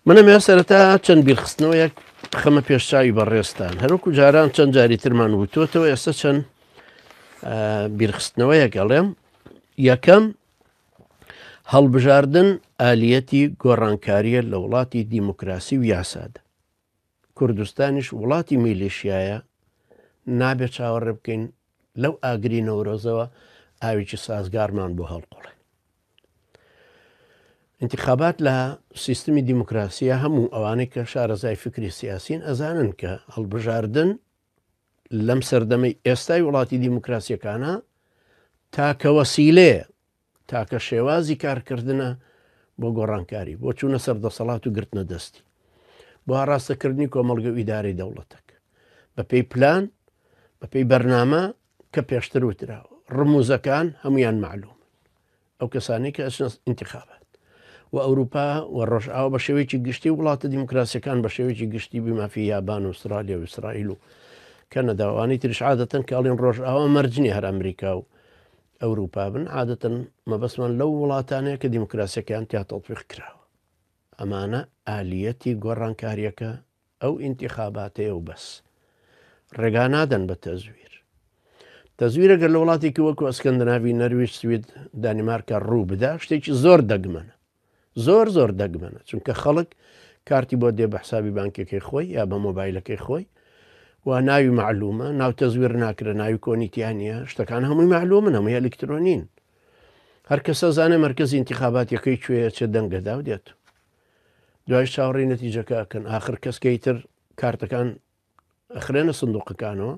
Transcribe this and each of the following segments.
من ئەمەوێ سەرەتا چەند بیرخستنەوەیەک بخەمە پێش چاوی بەڕێزتان. هەروەکو جاران چەند جاری ترمان وتۆتەوە، ئێستا چەند بیرخستنەوەیەک ئەڵێم. یەکەم، هەڵبژاردن ئالیەتی گۆڕانکاریە لە وڵاتی دیموکراسی و یاسادا. کوردستانیش وڵاتی میلیشیایە، نابێت چاوەڕێ بکەین لەو ئاگری نەورۆزەوە ئاوێکی سازگارمان بۆ هەڵقوڵێ. ئینتخابات لە سیستمی دیموکراسیە هەموو ئەوانەی کە شارەزای فکری سیاسین ئەزانن کە هەڵبژاردن لەم سەردەمەی ئێستای وڵاتی دیموکراسیەکانە تاکە وەسیلەیە تاکە شێوازی کارکردنە بۆ گۆڕانکاری بۆ چوونە سەر دەسەڵات و گرتنە دەستی بۆ ئاڕاستەکردنی کۆمەڵگە و ئیدارەی دەوڵەتەک بەپێی پلان بەپێی بەرنامە کە پێشتر وتراوە ڕموزەکان هەمویان معلوم ئەو کەسانەی کە ئەچنە ئینتخابات و ئەوروپا و ڕۆژئاوا بە شێوەیەکی گشتی و وڵاتە دیموکراسیەکان بە شێوەیەکی گشتی بمافی یابان و ئوسترالیا و ئیسرائیل و کەنەدا و ئەوانەی تریش عادەتەن کە ئەڵێن ڕۆژئاوا مەرج نییە هەر ئەمریکا و ئەوروپا بن عادەتەن مەبەستمان لەو وڵاتانەیە کە دیموکراسیەکەیان تیا تەطبیق کراوە. ئەمانە ئالیەتی گۆڕانکاریەکە ئەو ئینتیخاباتەیە و بەس. ڕێگا نادەن بە تەزویر. تەزویر ئەگەر لە وڵاتێکی وەکو ئەسکەندەناڤی، نەرویج، سوید، دانیمارکا ڕوو بدا شتێکی زۆر دەگمەنە. زۆر زۆر دەگمەنە چونکە خەڵک کارتی بۆ دێ بە حسابی بانکیەکەی خۆی یا بە مۆبایلەکەی خۆی و ناوی معلومە ناو تەزویر ناکرێ ناوی کۆنی تیا نییە شتەکان هەمووی معلومن هەمووی ئەلیکترۆنین هەر کەسە زانێ مەرکەزی ئینتیخاباتیەکەی کوێیە چێ دەنگەدا و دێت دوایش چاوەڕێی نەتیجەکە ئەکەن ئاخر کەس کەی تر کارتەکان ئەخرێنە سندوقەکانەوە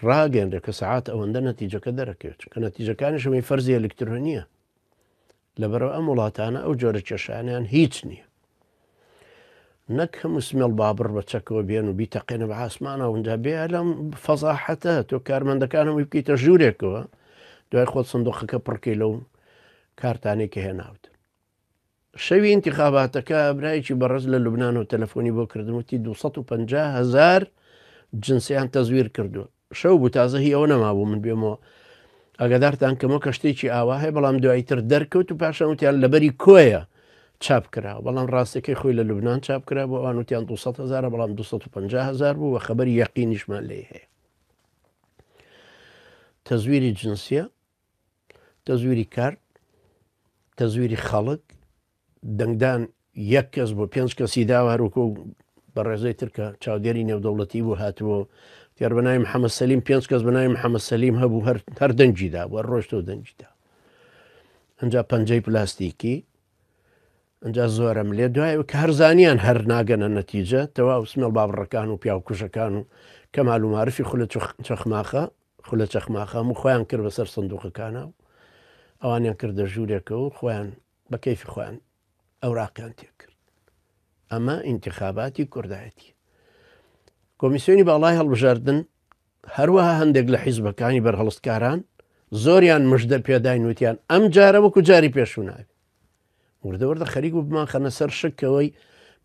ڕاگەێنرێ کە سەعات ئەوەندە نەتیجەکە دەرەکەوێت چونکە نەتیجەکانیش هەمووی فەرزی ئەلکترۆنیە لەبەرەوە ئەم وڵاتانە ئەو جۆرە کێشانیان هیچ نییە نەک هەموو سمێڵ بابڕ بە چەکەوە بێن و بیتەقێنە بە ئاسمانە اونجا بێ لەم فەزاحەتە تۆ کارمەندەکان هەمووی بکەیتە ژوورێکەوە دوای خۆت سندوقەکە پڕکەی لەو کارتانەی کە هێناوت شەوی ئینتیخاباتەکە برایەکی بەڕێز لە لوبنانەوە تەلەفۆنی بۆ کردم وتی 250 هەزار جنسیان تەزویر کردووە شەو بوو تازە هی ئەوە نەمابوو من بێمەوە ئاگادارتان کەمەوە کە شتێکی ئاوا هەیە بەڵام دوایی تر دەرکەوت و پاشان وتیان لەبەری کۆیە چاپ کرا بەڵام ڕاستەکەی خۆی لە لوبناان چاپ کرا بۆ ئەوان وتیان 200 هزارە بەڵام 250 هزار بوو و خەبەری یەقینیشمان لێ هەیە تەزویری جنسیە تەزویری کارت، تەزویری خەڵک، دەنگدان یەک کەس بۆ پێنج کەسی داوە هەروەکو بەڕێزەی تر کە چاودێری نێودەوڵەتی بوو هاتبوو دیار بە ناوی محەممەد سەلیم پێنج کەس بە ناوی محەممەد سەلیم هەبوو هەر هەر دەنگی دا بوو هەر ڕۆشتەوە دەنگی دا ئەنجا پەنجەی پلاستیکی ئەنجا زۆرم لێ دوای کە هەرزانیان هەر ناگەنە نەتیجە تەواو سمێڵ بابڕەکان و پیاوکوژەکان و کەمال و مارفی خولە چەخماخە خولە چەخماخە هەموو خۆیان کرد بەسەر سندوقەکانە و ئەوانیان کردە ژوورێکە و خۆیان بە کەیفی خۆیان ئەوراقیان تێکرد ئەمە ئینتخاباتی کوردایەتی کۆمیسیۆنی باڵای هەڵبژاردن هەروەها هەندێک لە حیزبەکانی بەرهەڵستکاران زۆریان مژدە پێداین وتیان ئەم جارە وەکو جاری پێشوو نابێت وردە وردە خەریک بوو بمانخەنە سەر شکەوەی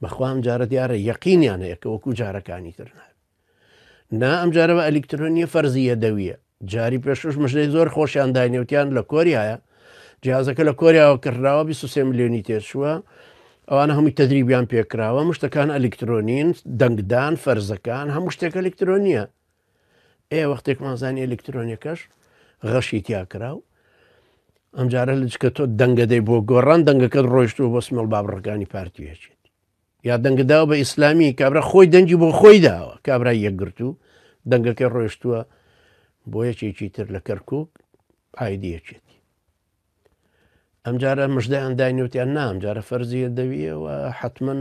بەخوا ئەم جارە دیارە یەقینیان هەیە کە وەکو جارەکانی تر نابێت نا ئەم جارە بە ئەلیکترۆنیە فەرزی یەدەویە جاری پێشوش مژدەی زۆر خۆشیان داینێوتیان لە کۆریایە جیازەکە لە کۆریاوە کڕراوە 23 ملیۆنی تێچووە ئەوانە هەمووی تەدریبیان پێکراوە مشتەکان ئەلیکترۆنین دەنگدان فەرزەکان هەموو شتێک ئەلیکترۆنیە ئێ وەختێکمان زانی ئەلیکترۆنیەکەش غەشی تیا کرا و ئەمجارە لە جکە تۆ دەنگەدەی بۆ گۆڕان دەنگەکەت ڕۆیشتووە بۆ سمێڵ بابڕەکانی پارتی یەکێتی یا دەنگداوە بە ئیسلامی کابرا خۆی دەنگی بۆ خۆی داوە کابرای یەکگرتوو دەنگەکەی ڕۆیشتووە بۆ یەکێکی تر لە کەرکک ئایدی یەکێتی ئەمجارە مژدەیان داینوتیان نا ئەمجارە فەرزیە دەویەوە حتمما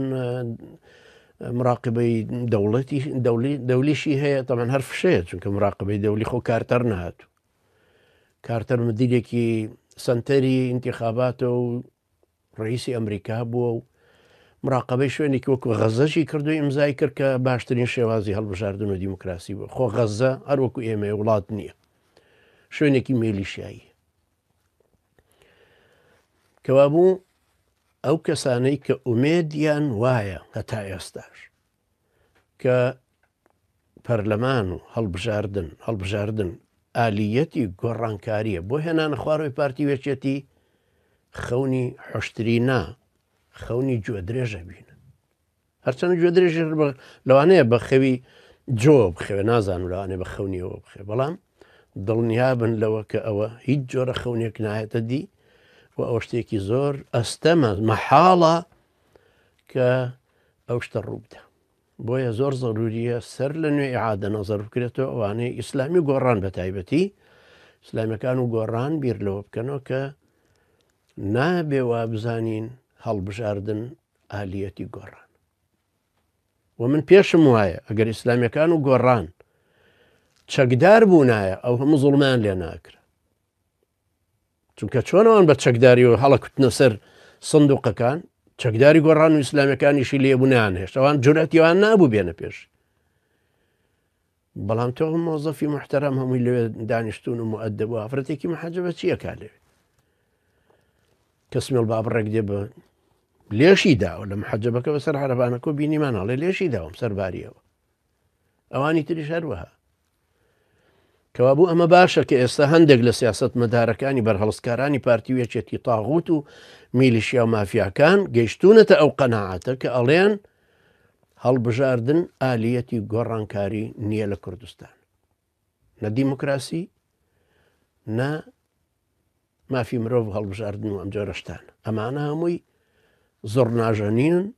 مراقبەی دەوڵەتی دەولی دەولیشی هەیە تەمان هەر فشەیە چونکە مراقبەی دەولی خۆ کارتەر نهاتوو کارتەر مدیرێکی سنتەری ئینتیخاباتە و ڕئیسی ئەمریکا بووە و مراقبەی شوێنێکی وەکو غەزەشی کردو ئیمزای کرد کە باشترین شێوازی هەڵبژاردن و دیموکراسی بوو خۆ غەزە هەر وەکو ئێمەیە وڵات نییە شوێنێکی مێلیشیایی کەوابوو ئەو کەسانەی کە ئومێدیان وایە هەتا ئێستاش کە پەرلەمان و هەڵبژاردن هەڵبژاردن ئالیەتی گۆڕانکاریە بۆ هێنانە خوارەوەی پارتی وێچێتی خەونی حشتری نا خەونی گوێدرێژە بینن. هەرچەند گوێ درێژی لەوانەیە بە خەوی جۆ بخەوێ نازانم لەوانەیە بە خەونیەوە بخێ بەڵام دڵنیابن لەوە کە ئەوە هیچ جۆرە خەونێک نایەتە دی و ئەوە شتێکی زۆر ئەستەمە مەحاڵە کە ئەو شتە ڕووبدا بۆیە زۆر زەروریە سەر لە نوێ ئیعادە نەزەر بکرێتەوە ئەوانەی ئیسلامی و گۆڕان بە تایبەتی ئیسلامیەکان و گۆڕان بیر لەوە بکەنەوە کە نابێ وابزانین هەڵبژاردن ئالیەتی گۆڕان و من پێشم وایە ئەگەر ئیسلامیەکان و گۆڕان چەکدار بوونایە ئەو هەموو زوڵمیان لێ ناکرا چونکە چۆن ئەوان بە چەکداریەوە هەڵەکوتنە سەر سندوقەکان چەکداری گۆڕان و ئیسلامیەکانیشی لێبوو نەیانهێشت ئەوان جورئەتی ئەوان نابوو بێنە پێش بەڵام تۆ مۆزەفی محتەرەم هەمووی لەوێ دانیشتون و مؤدب و ئافرەتێکی محەجەبە چیەکا لەوێ کە سمێڵ بابڕێک دێ بە لێشی داوە لە محەجەبەکە بەسەر عەرەبانەکە بینیمان هەڵێ لێشی داوم سەرباریەوە ئەوانی تریش هەروەها کەوابوو ئەمە باشە کە ئێستا هەندێک لە سیاسەتمەدارەکانی بەرهەڵستکارانی پارتی و یەکێتی تاغوت و میلیشیا و مافیاکان گەیشتوونەتە ئەو قەناعەتە کە ئەڵێن هەڵبژاردن ئالیەتی گۆڕانکاری نییە لە کوردستان نە دیموکراسی نە مافی مرۆڤ هەڵبژاردن و ئەم جۆرە شتان ئەمانە هەمووی زڕناژەنین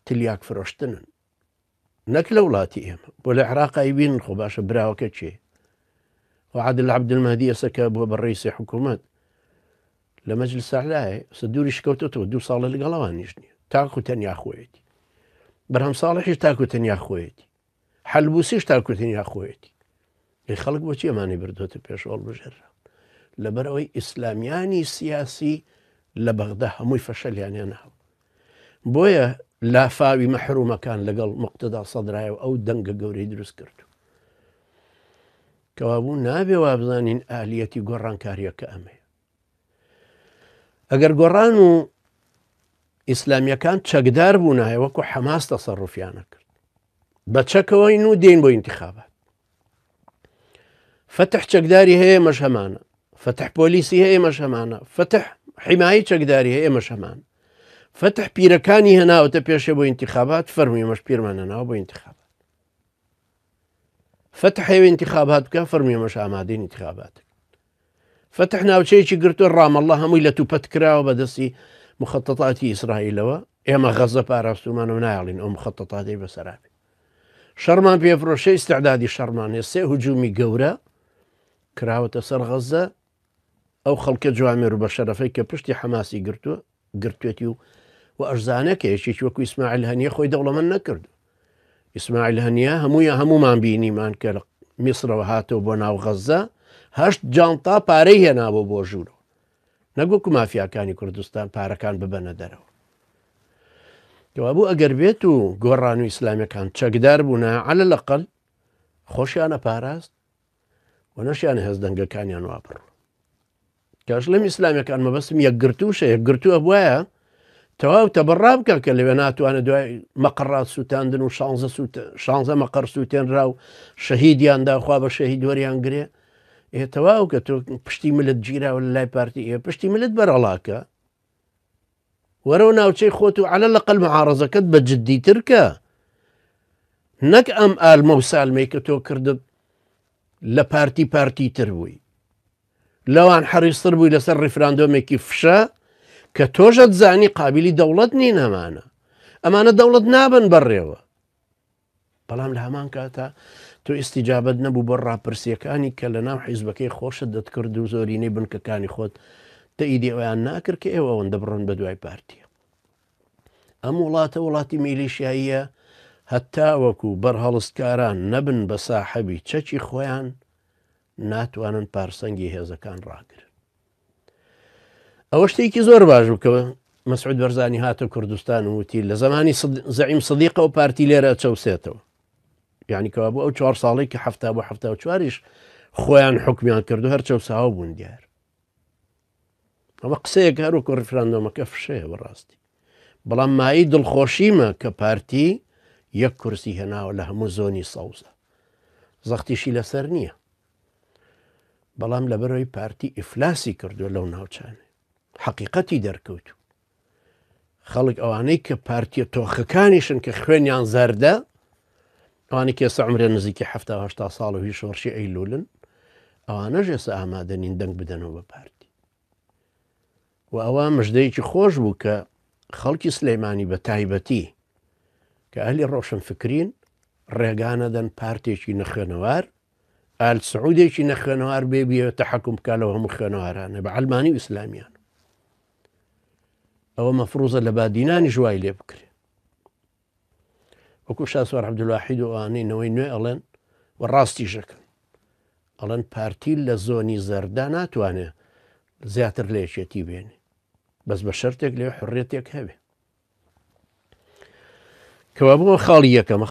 تلیاک فرۆشتنن نەک لە وڵاتی ئێمە بۆ لە عێراق ئەیبینن خۆ باشە براوەکە کێ و عادل عەبدولمەهدی ئێستا کە بووە بە ڕئیسی حکوومەت لە مەجلس ئەعلایە ئێستا دووری شکەوتۆتەوە دوو ساڵە لەگەڵ ئەوانیش نییە تاکو تەنیا خۆیەتی بەرهەم ساڵحیش تاکو تەنیا خۆیەتی حەلبوسیش تاکو تەنیا خۆیەتی ئەی خەڵک بۆچی ئەمانەی بردۆتە پێش هەڵبژێررا لەبەرئەوەی ئیسلامیانی سیاسی لە بەغدا هەمووی فەشەلیان هێناوە بۆیە لافاوی مەحرومەکان لەگەڵ مقتەدا سەدرایە و ئەو دەنگە گەورەی دروست کرد. کەوابوو نابێ وابزانین ئالیەتی گۆڕانکاریەکە ئەمەیە. ئەگەر گۆڕان و ئیسلامیەکان چەکدار بوونایە وەکو حەماس تەسەڕوفیانە کرد. بە چەکەوەین و دێین بۆ ئینتخابات. فەتح چەکداری هەیە ئێمەش هەمانە فەتح پۆلیسی هەیە ئێمەش هەمانە فەتح حیمایی چەکداری هەیە ئێمەش هەمان فەتح پیرەکانی هەناوتە پێشێ بۆ ئینتخابات فەرمی ئێمەش پیرمان هەناوە بۆ ئینتخابات فەتح هەیە ئینتخابات بکە فەرمی ئێمەش ئامادەین ئینتخابات فەتح ناوچەیەکی گرتووە ڕامەڵڵا هەمووی لە توپەت کراوە بەدەستی مخەتەتاتی ئیسرائیلەوە ئێمە غەزە پاراستومانە و نایڵین ئەو مخەتەتاتەی بەسەرابێ شەڕمان پێفرۆشە ئیستعدادی شەڕمان هەیە سێ هجومی گەورە کراوەتە سەر غەزە ئەو خەڵکە جوامێر و بە شەرەفەی کە پشتی حەماسی گرتووە گرتوێتی و و ئەشزانە کە یەکێکی وەکو ئیسماعیل هەنیە خۆی دەوڵەمەند نەکردو ئیسماعیل هەنیە هەموویان هەمومان بینیمان کە لە میسرەوە هاتەوە بۆ ناو غەزە هەشت جانتا پارەی هێنابوو بۆ ژوورەوە نەک وەکو مافیاکانی کوردستان پارەکان ببەنە دەرەوە کەوابوو ئەگەر بێت و گۆڕان و ئیسلامیەکان چەکدار بوونە عەلە لەقەل خۆشیانە پاراست و نەشیان هێز دەنگەکانیان وا بڕ کاش لەم ئیسلامیەکان مەبەستم یەکگرتووشە یەکگرتووە بواە تەواو تەبڕا بکە کە لەوێ ناتوانێت دوای مەقڕات سووتاندن و شانزە شانزە مەقەر سووتێنرا و شەهیدیان داخوا بە شەهید وەریان گرێ ئێ تەواو کە تۆ پشتی ملت گیراوە لە لای پارتی ئێ پشتی ملت بەرەڵاکە وەرەوە ناوچەی خۆت و عەلە لەقەل معارەزەکەت بە جدیتر کە نەک ئەم ئالمە و سالمەی کە تۆ کردت لە پارتی پارتی تر بووی لەوان حەریستر بووی لەسەر ڕیفراندۆمێکی فشە کە تۆشت زانی قابلی دەوڵەت نین ئەمانە ئەمانە دەوڵەت نابن بەڕێوە بەڵام لە هەمان کاتا تۆ ئیستیجابەت نەبوو بۆ ڕاپرسیەکانی کە لە ناو حیزبەکەی خۆشت دەتکرد و زۆرینەی بنکەکانی خۆت تەئیدی ئەویان ناکرد کە ئێوە ئەوەندە بڕۆن بە دوای پارتیە ئەم وڵاتە وڵاتی میلیشیاییە هەتاوەکو بەرهەڵستکاران نەبن بە ساحەبی چەکی خۆیان ناتوانن پارسەنگی هێزەکان ڕاگرن ئەوە شتێکی زۆر باش بوو کە مەسعود بەرزانی هاتە کوردستان و وتی لە زمانی زەعیم سدیقەوە پارتی لێرە چەوسێتەوە یعنی کەوا بوو ئەو چوار ساڵی کە هەفتا بۆ هەفتا و چواریش خۆیان حکمیان کردو هەر چەوساوە بوون دیار ئەمە قسەیەک هەروەکو ڕیفراندۆمەکە فشەیە بەڕاستی بەڵام مایەی دڵخۆشیمە کە پارتی یەک کورسی هێناوە لە هەموو زۆنی سەوزە زەختیشی لەسەر نییە بەڵام لەبەرەوەی پارتی ئیفلاسی کردووە لەو ناوچانە حەقیقەتی دەرکەوت. خەڵک ئەوانەی کە پارتیە تۆخەکانیشن کە خوێنیان زەردە ئەوانەی کە ئێستا عمرێ نزیکی هەفتا ساڵ و هی شۆڕشی ئەیلولن ئەوانەش ئێستا ئامادە نین دەنگ بدەنەوە بە پارتی و ئەوە مژدەیەکی خۆش بوو کە خەڵکی سلەیمانی بە تایبەتی کە ئەهلی ڕۆشن فکرین ڕێگانەدەن پارتێکی نەخوێنەوار ئال سعودێکی نەخوێنەوار بێ بیەوێت تەحەکوم بکا لەو هەموو خوێنەوارانە بە عەلمانی و ئیسلامیان. ئەوە مەفروزە لە بادینانیش وای لێ بکرێ. وەکو شاسوار عەبدولواحید و ئەوانەی نەوەی نوێ ئەڵێن و ڕاستیشەکەن ئەڵێن پارتی لە زۆنی زەردا ناتوانێ زیاتر لە یەکێتی بێنێ بەس بە شەرتێک لێ حڕێتێک هەبێ کەوابووە خاڵی یەکەمە.